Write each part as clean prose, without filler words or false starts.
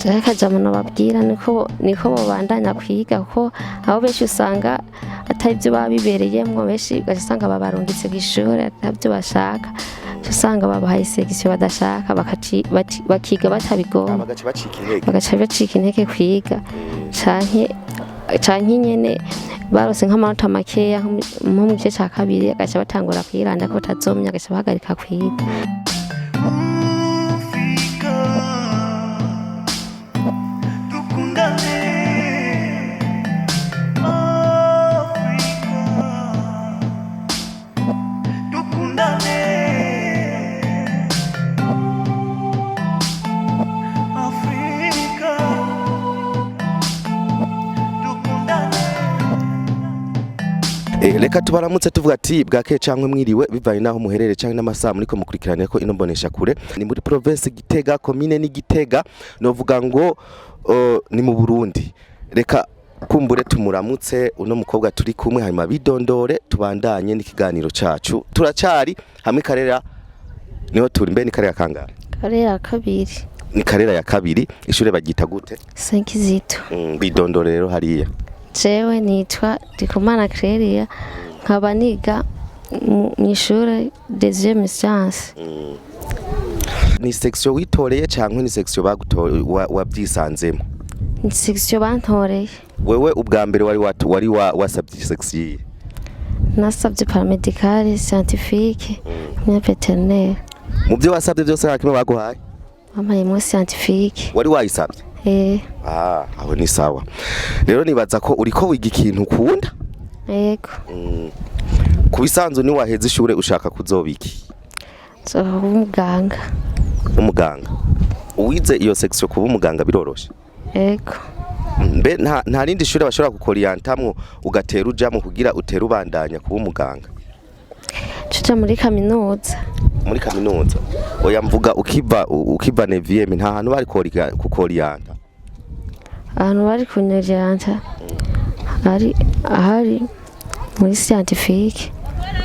Jewe akajambo nobabwira niko bobandanya kwiga, kuko abo benshi usanga atari byo baba bibereyemwo. Benshi ugaca usanga babarungitse kw'ishure atabyo bashaka, ugaca usanga babahaye section badashaka, bakiga batabigomba. Bagaca bacika intege. Bagaca bacika intege kwiga, canke nyene barose nk'amanota makeya nko mu gice ca kabiri, agaca batangura kwiranda ko batazomenya, agaca bahagarika kwiga. Afrika, dukundane. Afrika, dukundane. Afrika, dukundane. Reka tubaramutse tuvuga ati bwakeye canke mwiriwe, bivanye naho muherere canke n'amasaha muriko mukurikirana ko ino mbonesha kure. Ni muri province Gitega, komine ni Gitega, novuga ngo ni mu Burundi. Reka kumbure tumuramutse uno mukobwa turi kumwe, hanyuma bidondore, tubandanye n'ikiganiro cacu. Turacari hamwe Karera, niho turi. Mbe ni Karera kangahe? Karera ya kabiri. Ni Karera ya kabiri. Ishure baryita gute? Saint Kizito. Bidondore rero hariya. Jewe nitwa Ndikumana Clelia, nkaba niga mw'ishure deuxième science. Ni section witoreye canke ni section bagutoye, wavyisanzemo? Ni section bantoreye. Wewe ubwa mbere wari wasabye section iyihe? Nasabye paramédical scientifique na vétérinaire. Mu byo wasabye byose nta kimwe baguhaye? Bampayemwo scientifique. Wari wayisabye? Eh. Ah, aho ni sawa. Rero nibaza ko uriko wiga ikintu ukunda. Yego. Ku bisanzwe ni waheza ishure ushaka kuzoba iki? Nzoba umuganga. Umuganga. Uwize iyo section, kuba umuganga biroroshe? Yego. Mbe nta rindi shure bashobora kukoriyantamwo ugatera ujamwo kugira utere ubandanya kuba umuganga? Tuja muri kaminuza. Muri kaminuza? Oya, mvuga ukiva neuvième, nta hantu bari kukoriyanta? Ahantu bari kunyorienta ari ahari muri scientifique.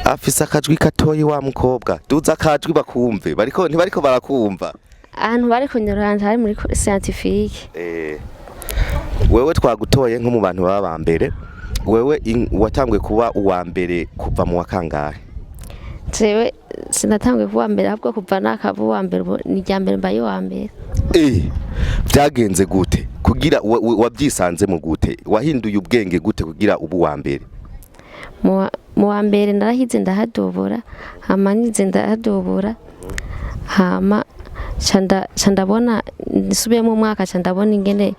Afise akajwi gatoyi wa mukobwa, duza akajwi bakumve, bariko ntibariko barakumva. Ahantu bari kunyorienta hari muri scientifique. Wewe twagutoye nko mu bantu baba ba mbere. Wewe watanguye kuba uwa mbere kuva mu wa kangahe? Jewe sinatanguye kuba mbere, ahubwo kuva nakaba uwa mbere, ubu ni irya mbere mbaye uwa mbere. Vyagenze gute kugira wavyisanzemo gute? Wahinduye ubwenge gute kugira ubu uwa mbere? Mu wa mbere narahize ndahadubura, hama nize ndahadubura, hama ca ndabona nsubiyemo umwaka, ca ndabona ingene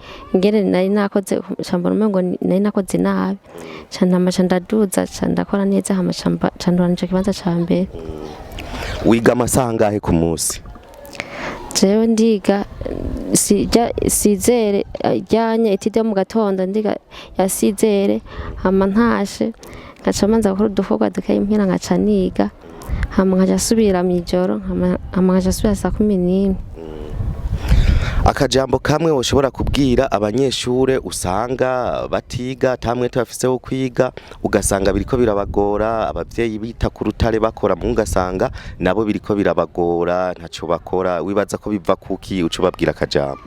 nari nakoze, ca mbona umengo nari nakoze nabi, ca ntama ca ndaduza, ca ndakora neza, hama ca ndora ico kibanza ca mbere. Wiga amasaha angahe ku munsi? Jewe ndiga 6 heures ijyanye étude yo mu gatondo, ndiga ya 6 heures, hama ntashe nkaca manza gukora udukorwa dukeya muhira, nkaca niga, hama nkaca nsubira mw'ijoro, hama nkaca nsubira saa 11. Akajambo kamwe woshobora kubwira abanyeshure usanga batiga, tamwete bafise wo kwiga, ugasanga biriko birabagora, abavyeyi bita ku rutare bakora mu, ugasanga nabo biriko birabagora, ntaco bakora, wibaza ko biva kuki? Uco babwira akajambo.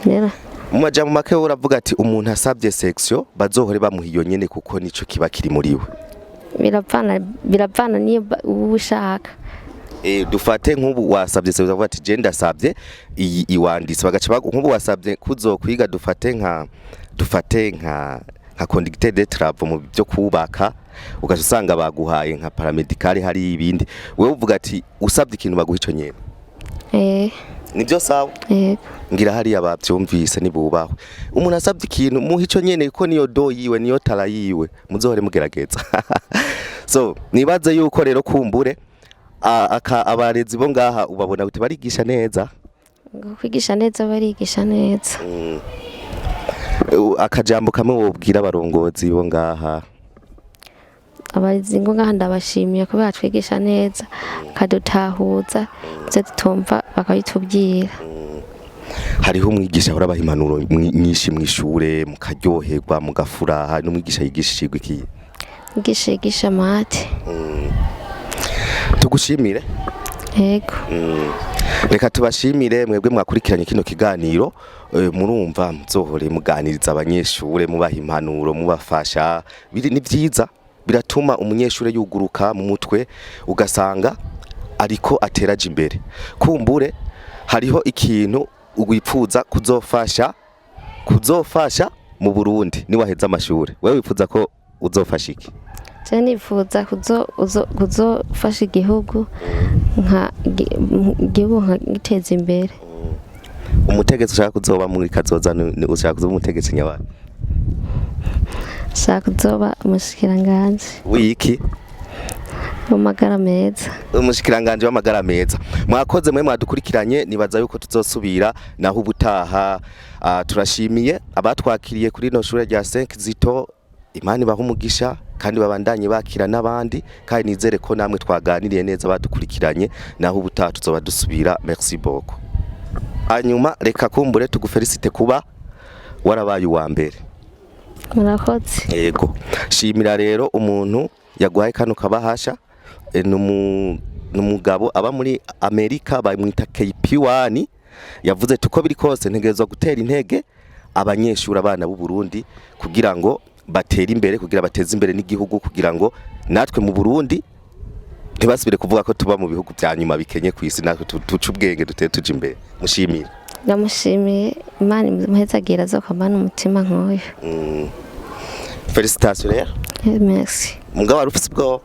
Rero Mu majambo make wowe uravuga ati umuntu asabye section bazohore bamuha iyo nyene, kuko nico kiba kiri muri we. Biravana niyo uba ushaka. Dufate nk'ubu wasabye section, ukavuga ati je ndasabye iyi iwanditse, bagaca nk'ubu wasabye kuzokwiga, dufate nka conducteur de travaux mu byo kubaka, ugaca usanga baguhaye nka paramédical, hari ibindi. Wewe uvuga ati usabye ikintu baguha ico nyene? Eh. Nibyo, sawa. Yego. Ngira hariya bavyumvise, nibubahwe. Umuntu asabye ikintu muha ico nyene, kuko niyo do yiwe, niyo tara yiwe. Muzohore mugerageza. So nibaze yuko rero kumbure abarezi bo ngaha ubabona gute? Barigisha neza? Ngo kwigisha neza, barigisha neza. Akajambo kamwe wobwira abarongozi bo ngaha? Abarezi ngo ngaha ndabashimiye kubera twigisha neza, bakadutahuza, ivyo tutumva bakabitubwira. Hariho umwigisha ahora abaha impanuro nyinshi mw'ishure, mukaryoherwa, mugafuraha. N'umwigisha yigisha icigwa ikihe? Mwigisha yigisha maths. Tugushimire. Yego. Reka tubashimire mwebwe mwakurikiranye kino kiganiro. Murumva muzohore muganiriza abanyeshure, mubaha impanuro, mubafasha. Ni vyiza, biratuma umunyeshure yuguruka mu mutwe, ugasanga ariko ateraje imbere. Kumbure hariho ikintu wipfuza kuzofasha mu Burundi niwaheza amashure. Wewe wipfuza ko uzofasha iki? Je nifuza kuzofasha igihugu, nka igihugu nkagiteza imbere. Umutegetsi ushaka kuzoba muri kazoza, ushaka kuzoba umutegetsi nyabaki? Nshaka kuzoba umushikiranganji. Wiki? W'amagara meza. Umushikiranganje w'amagara meza. Mwakoze mwe mwadukurikiranye, nibaza yuko tuzosubira naho ubutaha. Turashimiye abatwakiriye kuri rino shure rya Saint Kizito. Imana ibaha umugisha kandi babandanye bakira n'abandi, kandi nizere ko namwe twaganiriye neza badukurikiranye. Naho ubutaha tuzoba dusubira. Merci beaucoup. Hanyuma reka kumbure tugufelicite kuba warabaye uwa mbere. Murakoze. Yego, shimira rero umuntu yaguhaye kano kabahasha. Numugabo aba muri Amerika, bamwita KP1. Yavuze tuko biri kose ntegerezwa gutera intege abanyeshuri, abana b'u Burundi, kugira ngo batere imbere, kugira bateze imbere n'igihugu, kugira ngo natwe mu Burundi ntibasubire kuvuga ko tuba mu bihugu vya nyuma bikenye ku isi. Natwe tuce ubwenge, dutere tuja imbere. Mushimire. Ndamushimiye, Imana imuhezagira, azokamana umutima nk'uyu. Félicitations rero. Merci. Mugabo wari ufise ubwoba?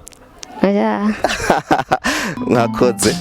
Oya. Mwakoze.